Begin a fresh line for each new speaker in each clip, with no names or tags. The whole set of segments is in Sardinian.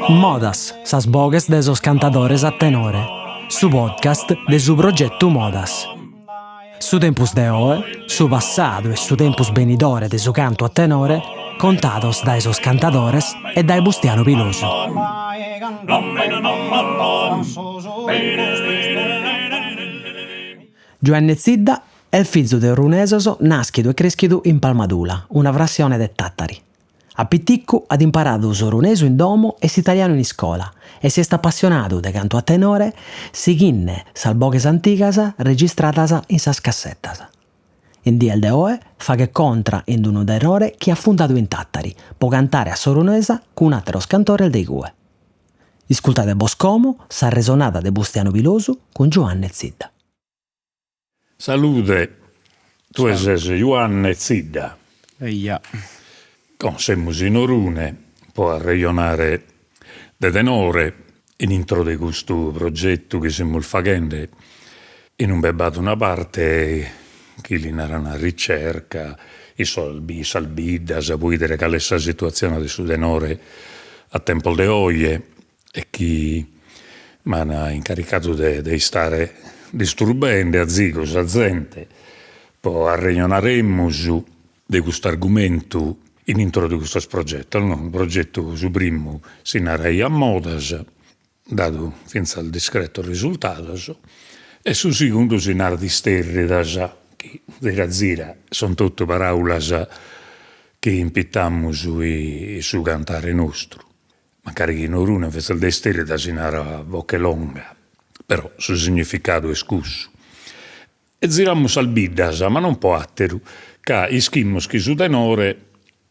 Modas, sas boghes de sos cantadores a tenore, su podcast de su progetu Modas. Su tempus de oe, su passadu e su tempus benidore de su cantu a tenore contados dae sos cantadores e dae Bustianu Pilosu. Giuanne Zidda est fizu de orunesos nàschidu e crèschidu in Palmadula, una frassione de Tàtari. A piticu at imparadu s'orunesu in domo e s'italianu in iscola e si est apassionadu de cantu a tenore sighende sas boghes antigas registradas in sas cassetas. In dies de oe faghet contra in unu tenore chi at fundadu in Tàtari pro cantare a s'orunesa cun àteros cantores de igue. Iscultade bos como s'arresonada de Bustianu Pilosu cun Giuanne Zidda.
Salude, tue ses Juanne Zidda.
Eja.
Como semus in Orune po arrejonare de tenore in intro de custu progetu chi semus faghende in ube b'at una parte chi li naran ricerca in sas biddas po 'idere cale est sa situatzione de su tenore a tempos de oje e chi m'an incaricadu de de istare disturbende azigu sa zente po arrejonaremus de custu argumentu in intro de custos progetos no, unu progetu su primu si naraiat Modas, dadu fintzas discretos risultados, e su segundu si narat Isterridas, chi zira zira sunt totu paraulas chi impitamus in su cantare nostru. Mancari chi in Orune invètzes de istèrrida si narat boche longa, però su significadu est cussu. E ziramus sas biddas, ma non po àteru, ca ischimus chi su tenore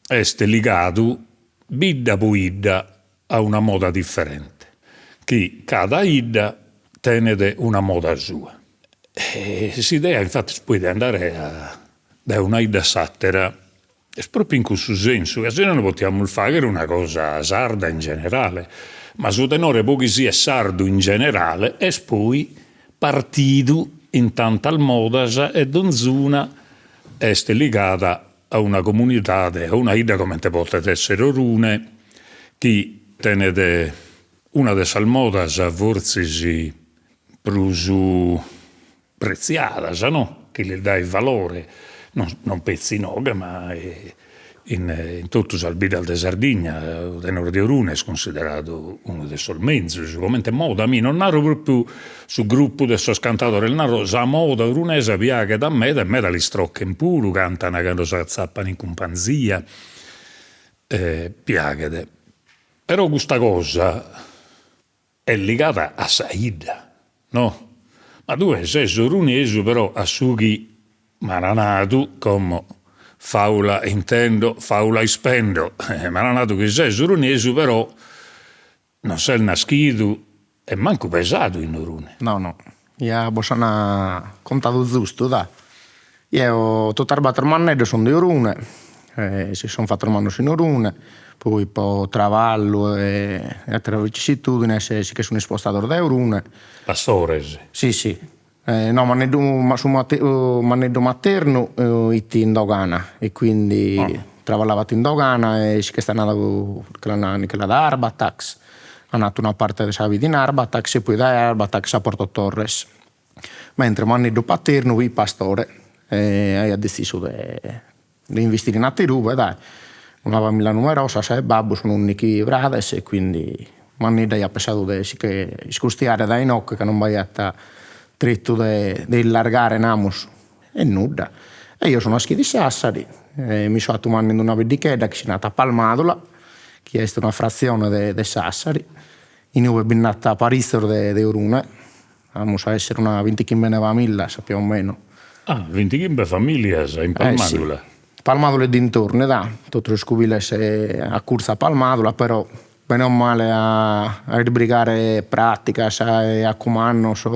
est ligadu bidda po 'idda a una moda diferente, chi cada 'idda tenet una moda sua. E s'idea infatis poi de andare dae una 'idda a s'àtera Est pròpiu in cussu sensu, ca si nono potiamus fàghere una cosa sarda in generale, ma su tenore po chi siet sardu in generale est poi partidu in tantas modas e donzuna est ligada a una comunidade, a una 'idda comente potet èssere Orune chi tenet una de sas modas fortzis prus pretziadas no, chi lis dait valore, non non petzi inoghe ma in in totu sas biddas de Sardigna, su tenore de Orune est cunsideradu unu de sos menzus, comente moda, mi non naro propriu su gruppu de sos cantadores, naro sa moda orunesa piaghet a meda e meda l'istrochen puru, cantan cando s'atzapan in cumpanzia, piaghet, però custa cosa Est ligada a sa 'idda, no? Ma tue ses orunesu però a su chi m'ana nadu, como faula intendo, faula ispendo, m'ana nadu chi ses orunesu però non ses naschidu e mancu pesadu in Orune.
No no, ja bos an contadu zustu, da. Jeo totu is bator manneddos sun de Orune, si sun fatos mannos in Orune, poi po traballu e ateras vicissitudines si che sun ispostados dae Orune.
Pastores?
Si si, no manneddu su manneddu maternu 'it in dogana e quindi traballavat in dogana e si ch'est andadu, che l'an che l'at a Arbatax, an 'atu una parte de sa vida in Arbatax e poi dae Arbatax a Porto Torres Mentre manneddu paternu fit pastore e aiat detzisu de de investire in aterube dai, una familia numerosa sa 'e babbu sun undichi frades e quindi manneddu aiat pensadu de si che iscostiare dae inoghe ca non b'aiat tretu de de illargare namus e nudda. E eo so naschidu in Sassari e mi so 'atu mannu in una biddichedda chi si narat Palmadula, chi est una fratzione de de Sassari, inue bi nd'at paritzos de de Orune Amus a essere una bintichimbe familias più o meno.
Ah, bintichimbe familias in Palmadula.
Eh sì, Palmadula e dintorni, da, totu sos cubiles a curtzu a Palmadula, però bene o male a a isbrigare praticas e acumannos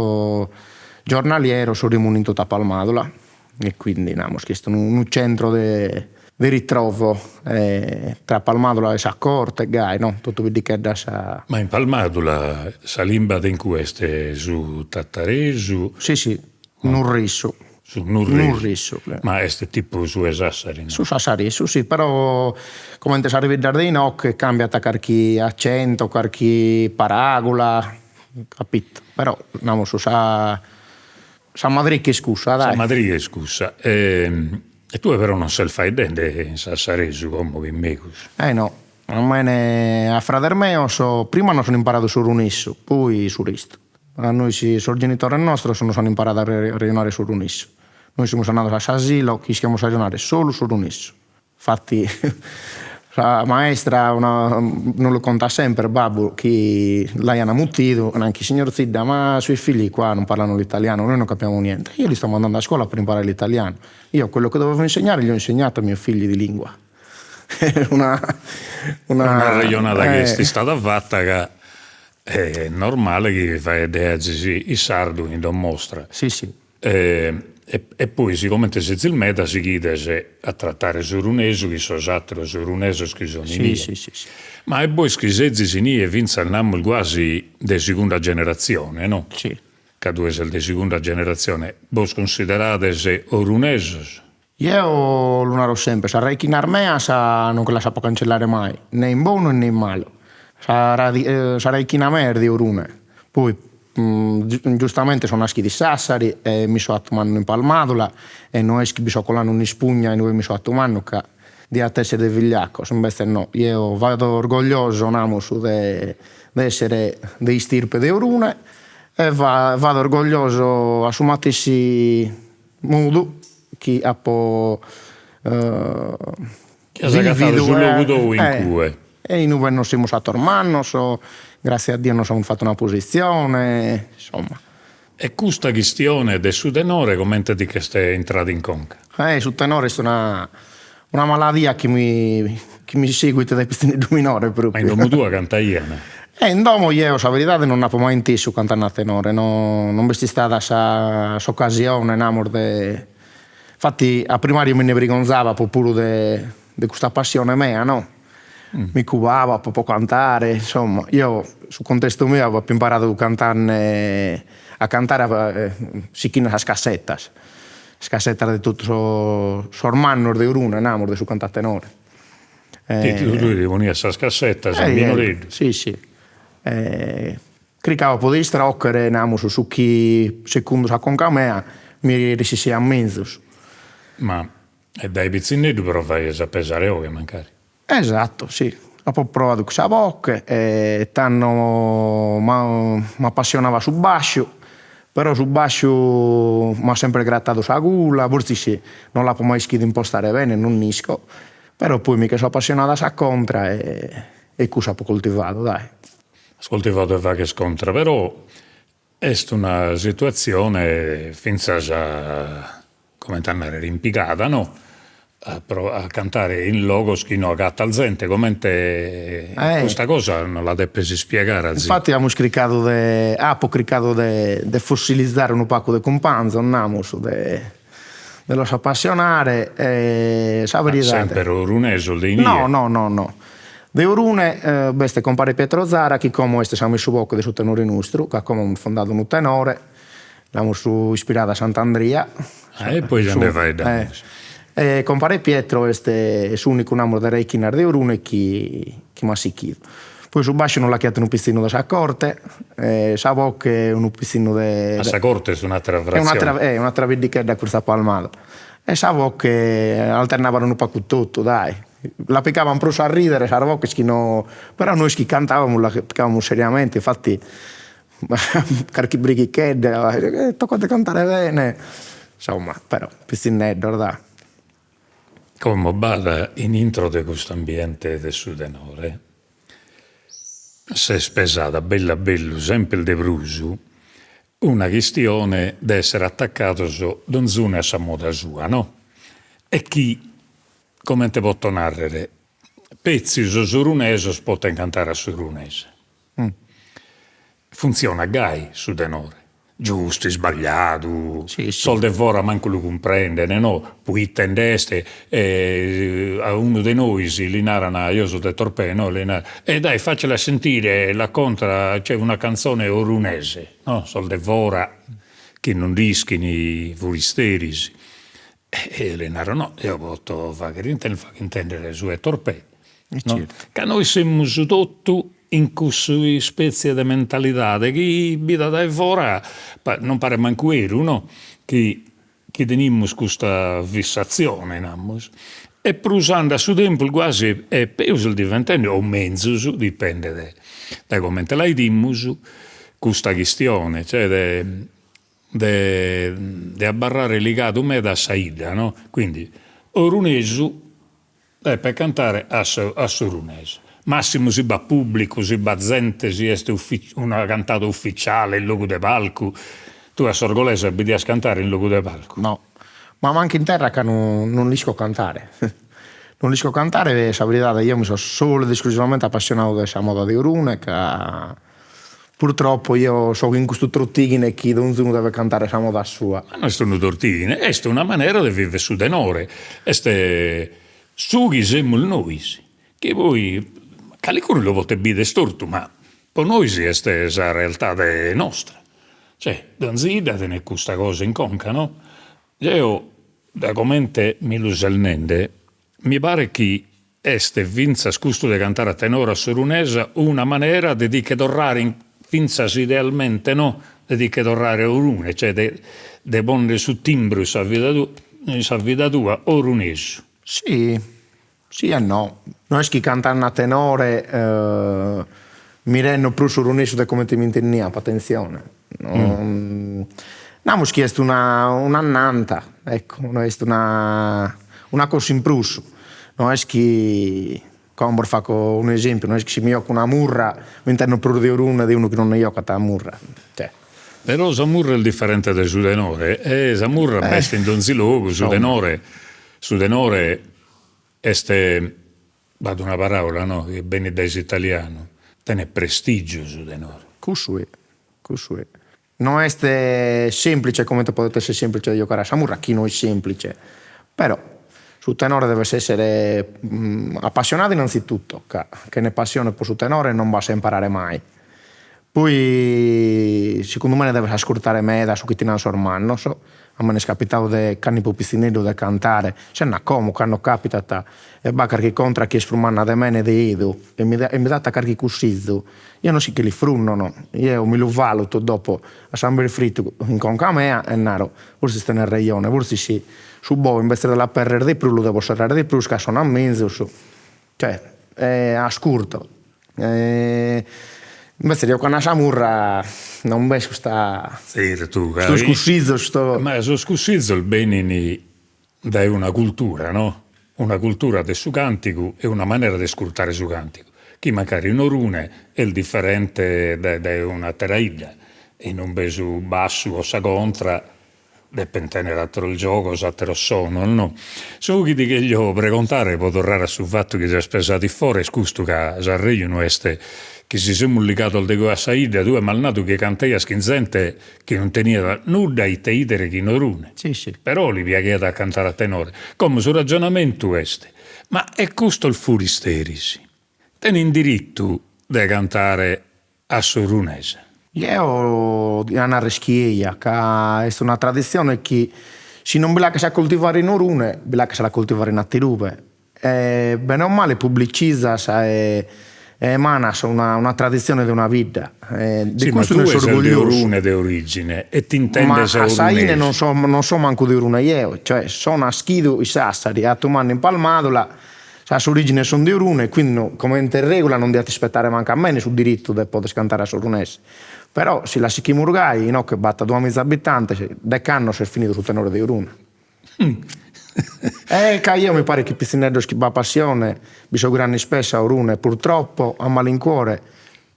giornalieros remunin totu a Palmadula e quindi namus chi est unu centro de de ritrovo tra Palmadula e sa corte e gai no, totu biddicheddas.
Ma in Palmadula sa limba de in cue est su tataresu?
Si si, nurrissu.
Su nurresu.
Nurresu.
Ma est tipu su 'e Sassari, no?
Su sassaresu, si, però comente sas biddas de inoghe cambiat carchi accento, carchi paragula, capito, però namus sa sa madriche est cussa,
dai. Sa madrighe est cussa. E tue però non ses faeddende in sassaresu como chin megus.
Eh no, a mene a frades meos prima nos an imparadu s'orunesu, poi su restu. A nois sos genitores nostros nos an imparadu a arrejonare s'orunesu. Nois semus andados a s'asilo chi ischiamus arrejonare solu s'orunesu. Infatti sa maestra una nos lu contat sempre babbu chi l'aian mutidu, nanchi signor Zidda ma i suoi figli qua non parlano l'italiano, noi non capiamo niente, io li sto mandando a scuola per imparare l'italiano, io quello che dovevo insegnare gli ho insegnato ai miei figli di lingua. Una
una Un'arrejonada chi est istada fata ca est normale chi faeddeazis in sardu in domo 'ostra.
Si si.
E poi sigomente sezis meda sighides a tratare s'orunesu chin sos ateros orunesos chi sun inie.
Si si si.
Ma e bois chi sezis inie fintzas namus guasi de segunda generatzione no?
Si.
Ca tue ses de segunda generatzione, bos cunsiderades orunesos?
Jeo lu naro sempre, sas raichinas meas non che las apo a cancellare mai, ne in bonu e ne in malu. Sa sa raichina mea est de Orune, poi giustamente so naschidu in Sassari e mi so 'atu mannu in Palmadula e no est chi bi so coladu un'ispugna inue mi so 'atu mannu ca diat essere de vigliacos, invece no, jeo vado orgoglioso namus de de essere de istirpe de Orune e vado orgoglioso a su matessi modu chi apo
Chi as agatadu su logu tou in cue.
E in ue nos semus 'atos mannos, gratzias a Dio nos amus fatu una positzione, insomma.
E custa chistione de su tenore comente ti ch'est intrada in conca?
Su tenore est una una maladia chi mi chi mi seguit dae pitzinneddu minore propriu.
Ma in domo tua cantaian?
E in domo jeo sa veridade non apo mai intesu cantande a tenore, no non b'est istada sa s'occasione namus de infatti a primariu mi nde brigonzaba puru de de custa passione mea no, mi cubaba po cantare, insomma, jeo su contestu meu apo imparadu cantande a cantare sighende sas cassetas sas cassetas de totu sos sos mannos de Orune, namus, de su cantu a tenore.
Tue ti ponias sas cassetas a minoreddu.
Si si Cricabo po de istrochere, namus, su chi segundu sa conca mea mi ressissiat menzus.
Ma dae pitzinneddu provaias a pesare 'oghe mancari.
Esatto, si. Apo provadu cun sa boche e tando m'apassionava su basciu, però su basciu m'at sempre gratadu sa gula, fortzis non l'apo mai ischidu impostare bene, non nd'isco, però poi mi che so apassionadu a sa contra e cussu apo coltivadu, dai.
As coltivadu de fagher contra, però est una situatzione fintzas, comente a narrer, in pigada no, a pro a cantare in logos chi no agatas zente, comente custa cosa nos la depes ispiegare
azigu. Infatti amus cricadu de, apo cricadu de de fossilizare unu pagu de cumpanzos, namus, de de los apassionare e sa veridade.
Semper orunesos de inie?
No no no no De Orune b'est compare Pietro Zara chi como est sa mesu boche de su tenore nostru, ca como amus fundadu unu tenore, l'amus ispiradu a Sant'Andria.
Ah e poi nde faeddamus.
E compare Pietro est s'unicu namus de raichinas de Orune chi chi m'at sichidu. Poi su basciu nos l'achiat unu pitzinnu de sa corte, e sa boche unu pitzinnu de.
A sa corte est un'atera fratzione.
Est un'atera biddichedda acurtzu a Palmadula. E sa boche alternabat unu pagu totu, dai. La picaban prus a ridere sas boches chi no, però nois chi cantavamus la picavamus seriamente, infatti carchi brighichedda, tocat de cantare bene, insomma, però pitzinneddos dai.
Como b'at in intro de custu ambiente de su tenore, s'est pesada bellu a bellu semper de prus una chistione de essere atacados donzunu a sa moda sua no, e chi Comente poto nàrrere, petzi sos orunesos potent cantare a s'orunesa. Funtzionat gai su tenore, giustu, isbagliadu, sos de fora mancu lu cumprenden, no, poite nd'est a unu de nois li naran, eo so de Torpè, no, li naran, e dai facela sentire la contra, c'è una canzone orunese, no, sos de fora. chi non nd'ischin furisteris. E li naro, no, eo poto fagher intender, fagher intender su 'e Torpè, no, ca nois semus totu in cussu ispetzie de mentalidade chi bida dae fora non paret mancu 'eru, no, chi chi tenimus custa fissatzione, namus, e prus andat su tempus guasi e peus est diventende, o menzus, dipendet dae comente la 'idimus, custa chistione, cioè de de de abarrare ligadu meda a sa 'idda, no, quindi orunesu depet cantare a a s'orunesa, massimu si b'at pubblicu, si b'at zente, si est una cantada ufficiale in logu de palcu, tue a s'orgolesa bi dias cantare in logu de palcu?
No, ma mancu in terra ca non l'isco cantare, non l'isco cantare, sa veridade eo mi so solu ed esclusivamente appassionadu de sa moda de Orune ca Purtroppo eo so in custu trottighine chi donzunu devet cantare sa moda sua.
Ma no est unu tortighine, est una manera de viver su tenore, est su chi semus nois, chi poi calicunu lu potet bider tortu, ma po nois est sa realtade nostra, cioè donzi 'idda tenet custa cosa in conca no, deo dae comente mi lu ses nende mi paret chi Est fintzas custu de cantare a tenore a s'orunesa una manera de ti che torrare in, fintzas idealmente no, de ti che torrare a Orune, cioè de de ponnere su timbru in sa vida tua in sa vida tua orunesu.
Si, si e no. No est chi cantande a tenore mi renno prus orunesu de comente m'intennia, atentzione. Namus chi est una un'annanta, ecco, no est una una cosa in prus, no est chi, como bos faco unu esempiu, no est chi si mi 'oco una murra m'intenno prus de Orune de unu chi non nde 'ocat a murra, cioè.
Però sa murra est diferente dae su tenore, e sa murra b'est in donzi logu, su tenore su tenore est B'at una paraula, no, chi benit dae s'italianu, tenet prestigiu su tenore.
Cussu est, cussu est. No est semplice comente podet esser semplice a giocare a sa murra, chi no est semplice, però su tenore deves essere appassionadu innanzitutto, ca chene passione po su tenore non b'as a imparare mai. Poi segundu mene deves ascurtare meda su chi ti nan sos mannos, a mene est capitadu de cando 'ipo pitzinneddu de cantare, sena a como cando capitat e b'at carchi contra chi est prus manna de mene de 'idu e mi e mi dat carchi cussizu, eo no est chi li frunno no, eo mi lu valuto dopo a samben fritu in conca mea e naro, forsis tenet rejone, forsis su boe invece de l'aperrer de prus lu devo serrare de prus ca sonat menzus Cioè ascurto invece giocande a sa murra non b'est custa
Zertu ca
custos cussizos
Ma sos cussizos benin dae una cultura no, una cultura de su cantigu e una manera de iscurtare su cantigu, chi mancari in Orune est diferente dae un'atera 'idda, inube su bassu o sa contra Depent tenner ateros giogos, ateros sonos, no? Su chi ti cheglio pregontare po torrare a su fatu chi ses pesadu iffora est custu, ca s'arrejonu est chi si semus ligados de goi a sa 'idda, tue m'as nadu chi cantaias chin zente chi non teniat nudda ite 'idere chin Orune, però li piaghiat a cantare a tenore. Como su ragionamentu est, ma e custos furisteris tenent dirittu de cantare a s'orunesa.
Jeo dia narrer chi eja, ca est una traditzione chi si non bi l'aghes a coltivare in Orune, bi l'aghes a la coltivare in aterube. E bene o male publicizas e emanas una una traditzione de una bidda.
E de custu ne so orgogliosu. De Orune de origine e t'intendes
orunesu. Ma a sa 'ine non so non so mancu de Orune jeo, cioè so naschidu in Sassari, 'atu mannu in Palmadula Sas origines sun de Orune e quindi no, comente regula non diat ispettare mancu a mene su dirittu de poder cantare a s'orunesa. Però si la sichimus gai, inoche b'at duamiza abitantes, dech'annos est finidu su tenore de Orune. E ca jeo mi paret chi pitzinneddos chi b'at passione, bi so ghirande ispessu a Orune, purtroppo, a malincuore,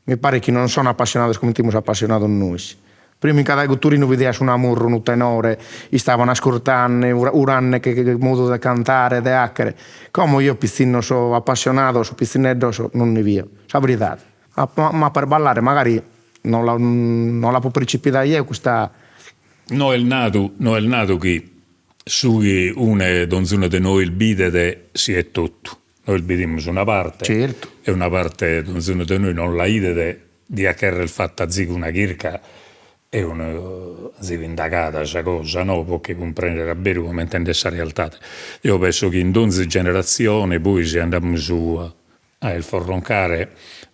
Mi paret chi non sono appassionados comente 'imus appassionados nois. Prima in cada guturinu bidias una murra, unu tenore, istaban ascurtande, 'urande che modu de cantare, de 'achere. Como eo pitzinnos appassionados, pitzinneddos, non ne bio, sa veridade. M'apo a irballare, magari non non l'apo percepida jeo custa.
No est nadu, no est nadu chi su chi une, donzunu de nois bidet siet totu. Nois bidimus una parte
Certu.
e una parte donzunu de nois non la 'idet, diat cherrer fata azigu una chirca. Est unu azigu indagada sa cosa, no, po che cumprendere a beru comente nd'est sa realtade. Deo penso chi in donzi generatzione poi si andamus a isforroncare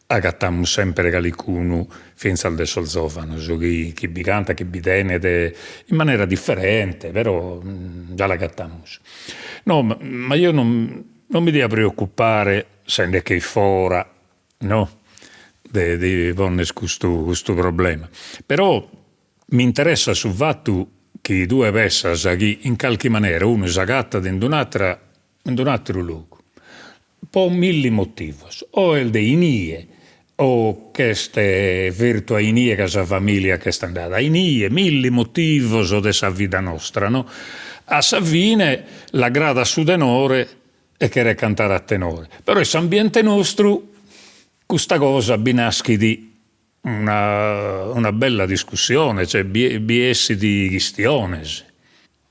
agatamus sempre calicunu, fintzas de sos zovanos, chi chi bi cantat, chi bi tenet in manera diferente, però già l'agatamus. No, ma eo non non mi dia preoccupare, sende che fora, no, de de ponner custu custu problema, però mi interessat su fatu chi tue pessas chi in calchi manera unu s'agatat in d'un'atera in d'un'ateru logu, po milli motivos, o est de inie o ch'est fertu a inie ca sa familia ch'est andada a inie, milli motivos de sa vida nostra no, a sa fine l'agradat su tenore e cheret cantare a tenore, però in s'ambiente nostru custa cosa bi naschit una una bella discussione, cioè bi bi essit chistiones.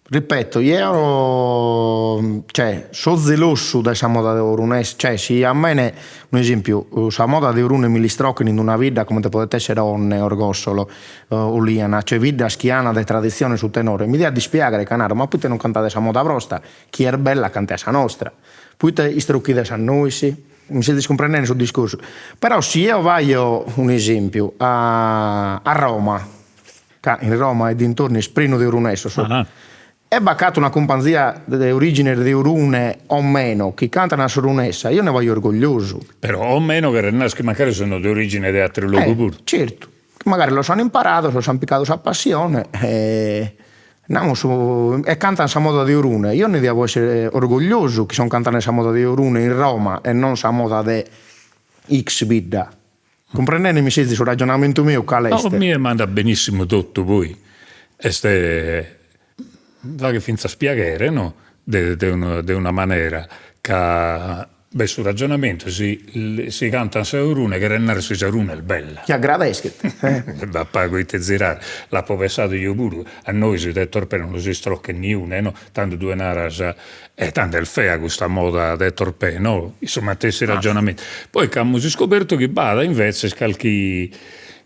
Ripeto, jeo cioè so zelosu de sa moda de Orune, cioè si a mene, un'esempiu, sa moda de Orune mi l'istrocchen in una bidda comente podet essere Onne, Orgòsolo, Oliana, cioè biddas chi an de traditzione su tenore, mi diat dispiaghere ca naro, ma poite non cantades sa moda brosta, chi est bella cant'e a sa nostra, poite istrochides a nois? Mi sezis cumprendende su discursu. Però si eo vaio, un'esempiu, a Roma, ca in Roma e dintorni est prenu de orunesos, e b'acato una cumpanzia de origine de Orune o meno chi cantan a s'orunesa, eo nde vaio orgogliosu.
Però o meno cheret narrer chi mancari sun de origine de atteru logu puru.
Certu, magari los an imparados, los an picadu sa passione e namus e cantan sa moda de Orune, eo nde dia esser orgogliosu chi son cantende sa moda de Orune in Roma e non sa moda de X bidda Cumprendende mi sezis su ragionamentu meu cale est?
No, a mie m'andat benissimu totu, poi est faghet fintzas piaghere no, de de una manera, ca b'est su ragionamentu, si si cantan sa 'e Orune cheret narrer chi sa 'e Orune est bella.
Chi agradeschet.
B'at pagu ite zirare, l'apo pessadu eo puru, a nois de Torpè non nos istrochet niune no, tando tue naras E tando est fea custa moda de Torpè, no? Su matessi ragionamentu. Poi ch'amus iscobertu chi b'at invetzes calchi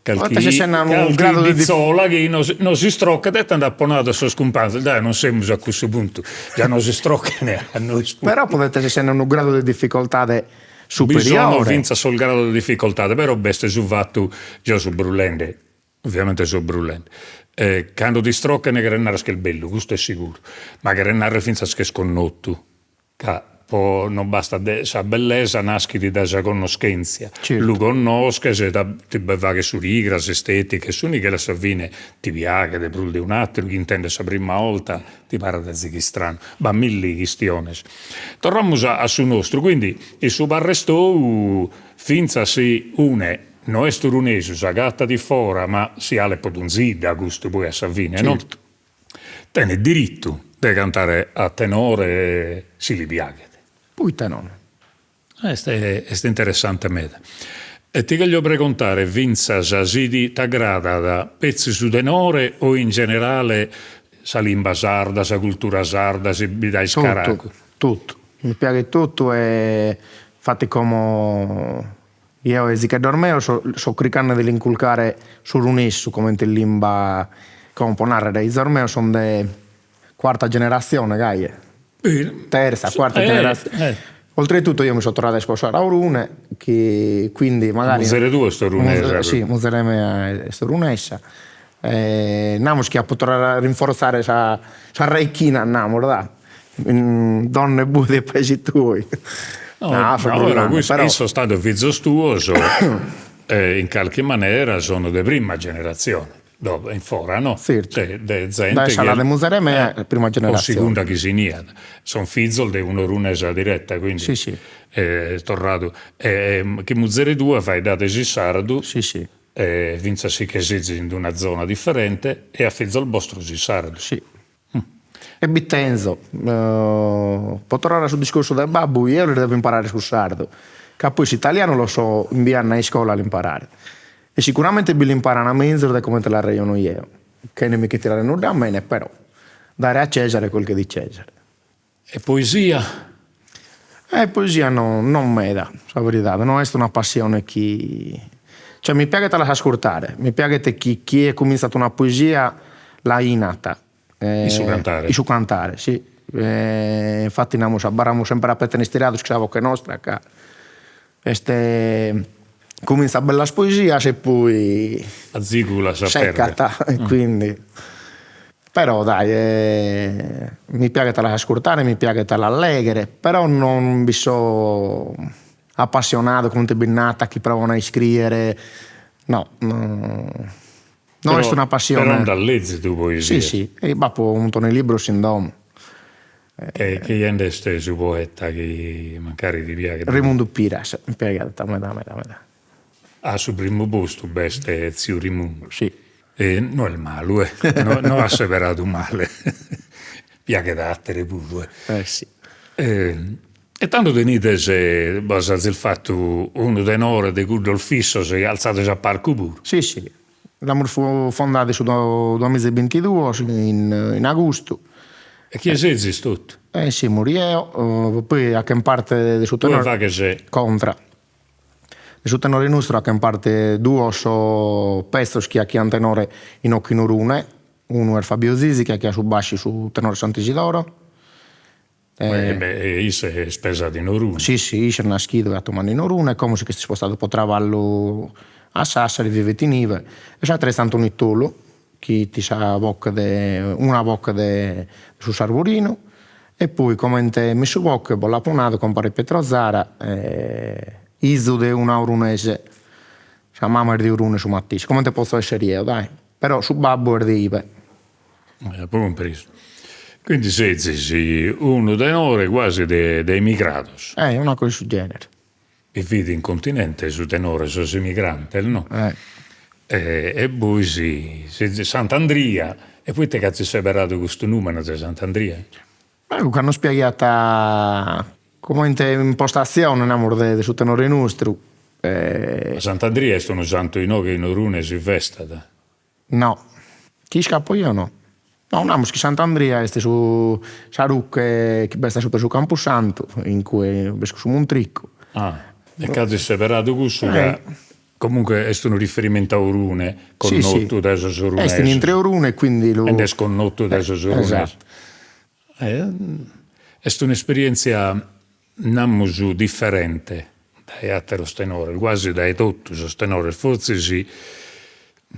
calchi calchi biddizola chi nos nos istrochet e tando apo nadu a sos cumpanzos, dai non semus a cussu puntu, già nos istrochen a nois puru.
Però podet esser sende unu gradu de difficoltade superiore.
Bi sono fintzas sos grados de difficoltade, però b'est su fatu, jeo so brullende Ovviamente so brullende. E cando t'istrochen cheret narrer ch'est bellu, custu est siguru, ma cheret narrer fintzas ch'est connotu, ca po non bastat de sa bellesa naschit dae sa connoschentzia, lu connosches, ti bi faghes s'urigra, s'estetica e su nighel a sa fine ti piaghet prus de un'atteru chi intendes sa prima 'olta ti paret azigu istranu, b'at milli chistiones. Torramus a su nostru, quindi in su parrer tou fintzas si une No est orunesu, s'agatat fora, ma si 'alet po donzi 'idda custu poi a sa fine, no? Tenet dirittu de cantare a tenore si li piaghet.
Poita nono?
Est est interessante meda. E ti cheglio pregontare fintzas si ti t'agradat petzi su tenore o in generale sa limba sarda, sa cultura sarda, si bi dais caragu.
Totu, totu. Mi piaghet totu e infati como Jeo a tzicheddos meos so cricande de l'inculcare s'orunesu comente limba, como po narrer, izos meos son de cuarta generatzione gai, terza, cuarta generatzione, oltretutto jeo mi so torradu a isposare a Orune, chi quindi magari.
Muzere tua est orunesa.
Si, muzere mea est orunesa, e namus chi apo torradu a rinforzare sa sa raichina, namus da Donne bue de paesi tuoi.
No, no, però issos tando fizos tuos in calchi manera sono de prima generatzione, dopo in fora no?
Tzertu.
De zente
Dae s'ala de muzere mea prima generatzione.
O segunda chi si niat. Son fizos de un'orunesa diretta, quindi
si si.
Est torradu chi muzere tua faeddades in sardu.
Si si.
Fintzas si che sezis in d'una zona diferente e a fizos bostros in sardu.
Si. E bi tenzo, po torrare a su discursu de babbu, jeo lis devo imparare su sardu, ca poi s'italianu los so imbiande a iscola a l'imparare e sicuramente bi l'imparana menzus de comente l'arrejono jeo, chene mi che tirare nudda a mene, però dare a Cesare quel che è di Cesare.
E poesia?
Eh poesia no non meda, sa veridade, no est una passione chi. Cioè mi piaghet a las ascurtare, mi piaghet chi chie cuminzat una poesia la 'inat.
In su cantare.
In su cantare, si. Infatti namus, abarramus sempre a pettene istirados cun sa boche nostra ca est cuminzat bellas poesias e poi
Azigu lassat
perder. Secat e quindi però dai mi piaghet a las ascurtare, mi piaghet a las leghere, però non bi so appassionadu comente bi nd'at chi provan a iscriere, no no est una passione.
Però nd'as lezidu poesias.
Si si, e b'apo unu muntone 'e libros in domo.
E chie nd'est su poeta chi mancari ti piaghet?
Remundu Piras, mi piaghet meda meda meda.
A su primu postu b'est tziu Rimundu.
Si.
E no est malu eh, no at seberadu male, piaghet a àtere puru eh.
Eh si.
E tando tenides, bos azis fatu unu tenore de cuddos fissos e altzades a parcu puru.
Si si, l'amus fondadu in su duamiza e bintiduos in agustu.
E chie sezis totu?
E semus jeo, poi 'achen parte de su tenore.
Tue faghes.
Contra. De su tenore nostru 'achen parte duos petzos chi 'achian tenore inoghe in Orune, unu est Fabio Zizi chi 'achiat su basciu in su tenore Sant'Isidoro.
E beh isse est pesadu in Orune.
Si si, isse est naschidu e 'atu mannu in Orune e como si ch'est ispostadu po traballu a Sassari, vivet inibe. E s'ateru est Antoni Tolu chi 'it sa boche de una boche de su Sarvorinu e poi comente mesu boche bos l'apo nadu compare Pietro Zara 'izu de una orunese, sa mama est de Orune su matessi, comente potzo esser jeo dai, però su babbu est de ibe.
Apo cumpresu. Quindi sezis unu tenore quasi de de emigrados.
Eh una cosa 'e su genere.
Bi fit in continente su tenore sos emigrantes no?
Eh.
E bois sezis Sant'Andria, e poite chi azis seberadu custu numene de Sant'Andria?
Beh, ca nos piaghiat comente impostatzione, namus, de su tenore nostru.
Ma Sant'Andria est unu santu inoghe in Orune si festat?
No, chi iscapo jeo no. No, namus chi Sant'Andria est su sa ruche chi b'est a supra 'e su Campusantu, in cue b'est su muntricu.
Ah, e ca azis seberadu cussu ca comunque est unu riferimentu a Orune, connotu dae sos orunesos.
Est in intre Orune quindi lu.
E nd'est connotu dae sos orunesos.
Esatto.
Est un'esperientzia, namus, diferente dae ateros tenores, guasi dae totu sos tenores, fortzis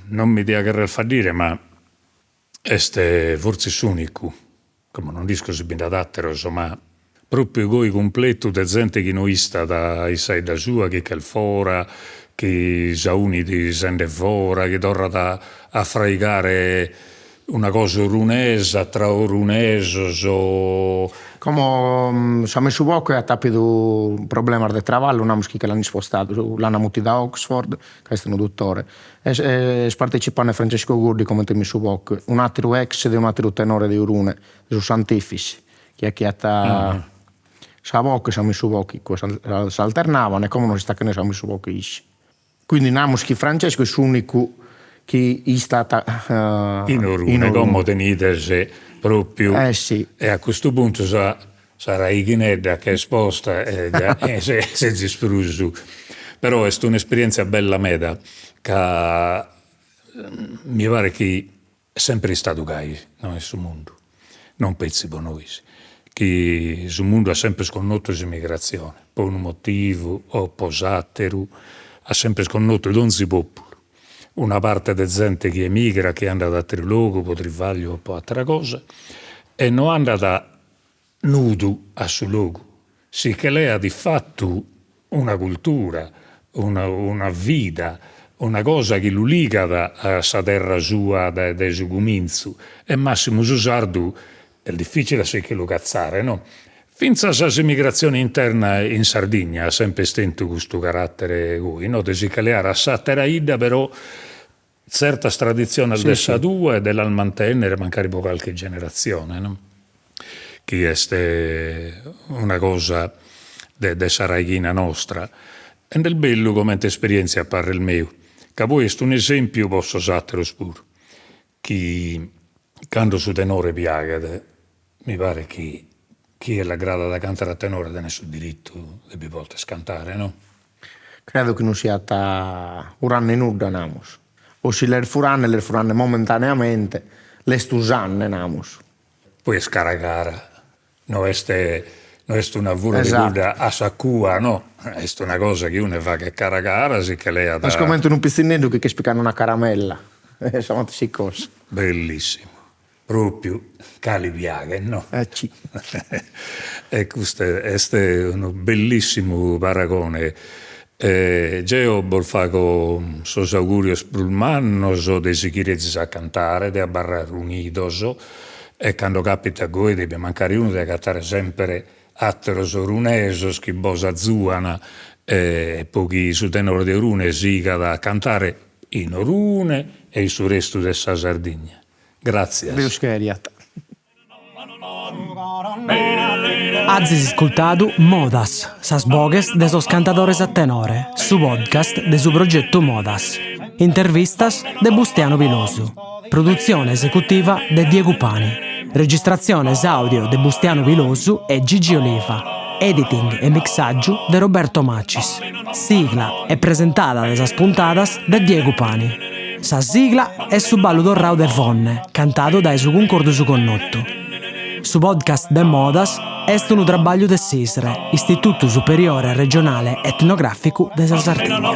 non mi dia cherrer faddire ma est fortzis s'unicu, como non nd'isco si bi nd'at ateros, ma propriu goi cumpletu de zente chi no istat in sa 'idda sua, chi ch'est fora, chi s'aunit sende fora, chi torrat a fraigare Una cosa orunesa tra orunesos.
Como sa mesu boche at apidu problemas de traballu, namus chi che l'an ispostadu, l'an mutidu a Oxford, ca est unu dutore, est partecipande Francesco Goddi comente mesu boche, un'ateru ex de un'ateru tenore de Orune, de su Sant'Efis, chi 'achiat sa boche e sa mesu boche, s'alternaban e como nos istat 'achende sa mesu boche isse. Quindi namus chi Francesco est s'unicu chi istat
in Orune, como tenides propriu,
eh si.
E a custu puntu sa sa raighinedda ch'est posta e già sezis prus, però est un'esperientzia bella meda ca mi paret chi Est sempre istadu gai no in su mundu, non petzi po nois, chi su mundu at sempre connotu s'immigratzione, po unu motivu o po s'ateru, at sempre connotu donzi populu, una parte de zente chi emigrat, chi andat a ateru logu po trivagliu o po atera cosa, e no andat nudu a su logu, si che leat ifatu una cultura, una una vida, una cosa chi lu ligat a sa terra sua dae su cumintzu e massimu su sardu est dificile a si che lu catzare no. Fintzas s'emigratzione interna in Sardigna at sempre tentu custu carattere goi no, de si che leare a s'atera 'idda però tzertas traditziones de sa tua e de las mantennere mancari po calchi generatzione no, chi est una cosa de de sa raighina nostra e nd'est bellu comente esperientzia a parrer meu, ca poi est un'esempiu po sos ateros puru, chi cando su tenore piaghet mi paret chi chie l'agradat a cantare a tenore tenet su dirittu de bi poder cantare no.
Credo chi non siat furande nudda, namus, o si l'est furande l'est furande momentaneamente, l'est usande, namus.
Poi est cara cara, no est no est una fura de cudda a sa cua, no, est una cosa chi unu faghet cara cara, si che leat.
Est comente unu pitzinneddu chi ch'est picande una caramella, sa matessi cosa.
Bellissimu Propriu ca li piaghet, no?
Eh ci.
E custu est unu bellissimu paragone. Jeo bos fago sos augurios prus mannos de sighirezis a cantare, de abarrare unidos e cando capitat goi de bi mancare unu de agatare sempre ateros orunesos chi bos azuan po chi su tenore de Orune sigat a cantare in Orune e in su restu de sa Sardigna. Gràtzias.
Deus cheriat.
Azis iscultadu Modas, sas boghes de sos cantadores a tenore, su podcast de su progetu Modas. Intervistas de Bustianu Pilosu. Produtzione esecutiva de Diegu Pani. Registratziones àudio de Bustianu Pilosu e Gigi Oliva. Editing e mixàgiu de Roberto Macis. Sigla e presentada de sas puntadas de Diegu Pani. Sa sigla est su ballu torrau de Fonne, cantadu dae su Cuncordu Su Connotu. Su podcast de Modas est unu trabagliu de s'ISRE, Istitutu Superiore Regionale Etnogràficu de sa Sardigna.